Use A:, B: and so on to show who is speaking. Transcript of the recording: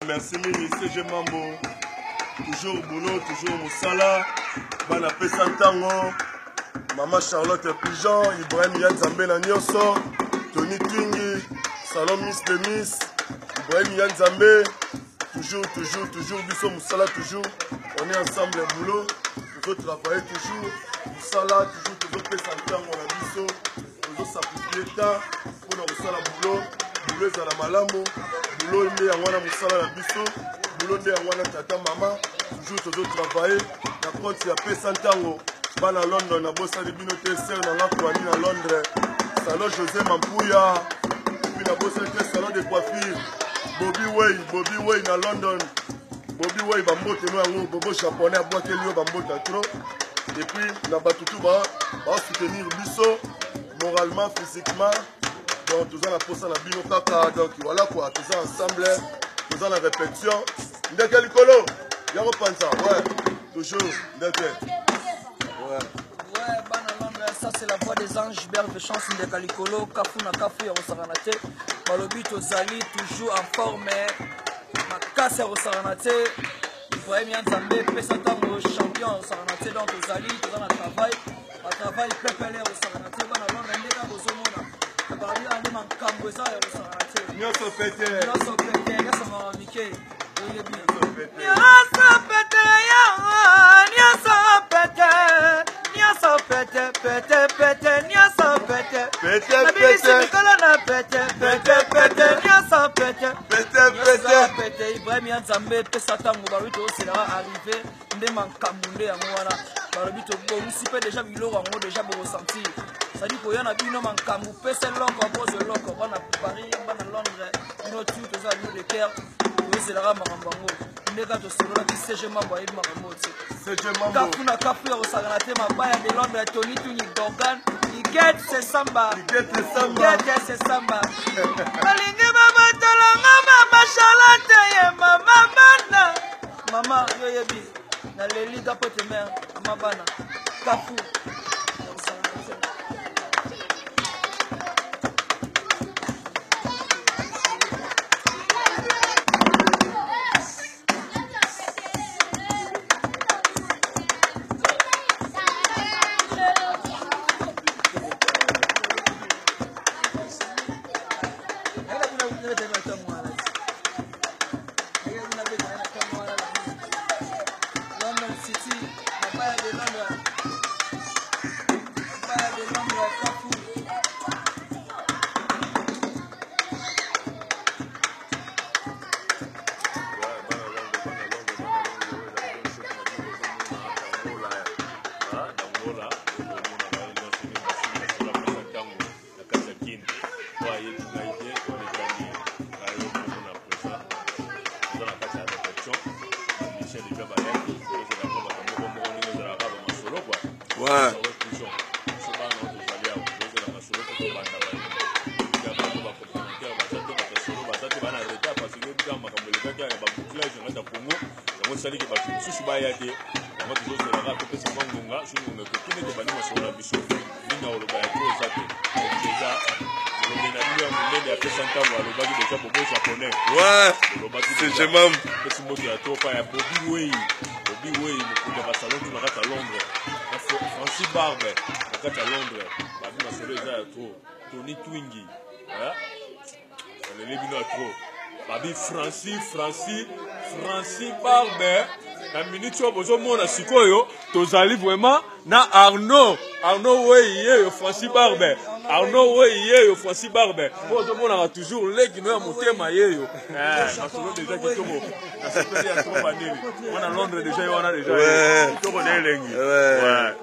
A: Merci mingi CG Mambo. Toujours boulot, toujours mosala. Bana pesa ntango. Mama Charlotte Pigeon, Ibrahim ya Nzambe na nyonso, Tony Twingi, Salon Miss de Miss, Ibrahim ya Nzambe. Toujours, toujours, toujours biso mosala toujours. On est ensemble boulot. Toujours travailler toujours. Mosala toujours toujours pesa ntango na biso. Tozo sacrifier temps mpona kosala boulot. Boulot ezala malamu. Boulot nde yango wana mosala na biso. Boulot nde yango wana tata mama. Toujours tozo travailler na compte ya pesa ntango. Bana London nabosani bino te sœur na nga Kwani na Londres. Salon José Mampuya. Et puis nabosani te salon de coiffure. Bobby Way, Bobby Way na London. Bobby Way bambote no yango bobo japonais abwakeli yo bambota trop. Et puis na bato tout ba ba soutenir biso moralement, physiquement. Donc toza na posa na bino kaka donc voilà quoi, toza ensemble, toza na répétition. Ndeke likolo ya kopanza, ouais, toujours ndeke.
B: Ouais. Ouais, bana Londres, ça c'est la voix des anges, Gilbert de chance ndeka likolo, kafu na kafu ya kosakana te. Balobi tozali toujours en forme, makasi ya kosakana te. Ibrahim ya Nzambe pesa ntango champion ya kosakana te, donc tozali toza na travail, ba travail pepele ya kosakana te. Bana Londres ndeka bozomona balobi ande makambo eza ya kosakana te.
A: Nyonso pete.
B: Nyonso pete, nyonso mawa mike. Oyebi. Nyonso pete ya, nyonso pete, nyonso pete, pete, pete, nyonso pete.
A: Pete,
B: Nabimisi
A: pete.
B: mikolo na pete, pete, pete, nyonso pete.
A: Pete, pete.
B: Nyonso pete. Ibrahim ya Nzambe pesa ntango balobi tozoselaka arrivé nde makambo nde yango wana balobi tobongisi mpe deja biloko yango deja bokosentir cestadire koya na bino makambo pesa eloko bozwa eloko bana Paris bana Londres bino tu toza bino de cœur tozelaka makambo yango nde kaka tosololaki CG Mambo ayebi makambo oyo te.
A: CG Mambo.
B: Kafu na kafu ya kosakana te mabaya de Londres Tony Tuni Gorgan Igete Sesamba
A: Igete Sesamba.
B: Igete Sesamba balingi babotolo mama Charlotte ye mama bana mama yo yebi naleli kapote mère mama bana kafu ya kosakana te. London City, Mabaya de Londres. Mabaya de Londres, Kafu.
A: Ouais.
C: Esaliki bato mosusu baya te yango tozozelaka topesa mwa ngonga soki ngonga ekoki nde tobandi masolo na biso mingi akoloba ya trop eza te deja elongi na bino ya monene apesa ntango alobaki deja bobo japonais
A: Ouais.
C: olobaki
A: CG Mambo.
C: apesi moto ya trop pa ya Bobi Wey Bobi Wey mokonzi ya basalon tu na kati ya Londres na Francis Barbe na kati ya Londres babi masolo eza ya trop Tony Twingi aleli bino ya trop babi Francis Francis Francis Barbe na minute oyo bozomona sikoyo tozali vraiment na Arnaud Arnaud Wey yeyo Francis Barbe Arnaud Wey yeyo Francis Barbe oyo ozomonaka toujours leki no ya motema yeyo masolo deja kitoko nasepeli ya trop banini wana Londres deja ye wana deja
A: Ouais.
C: kitoko na elengi
A: Ouais.
C: Ouais.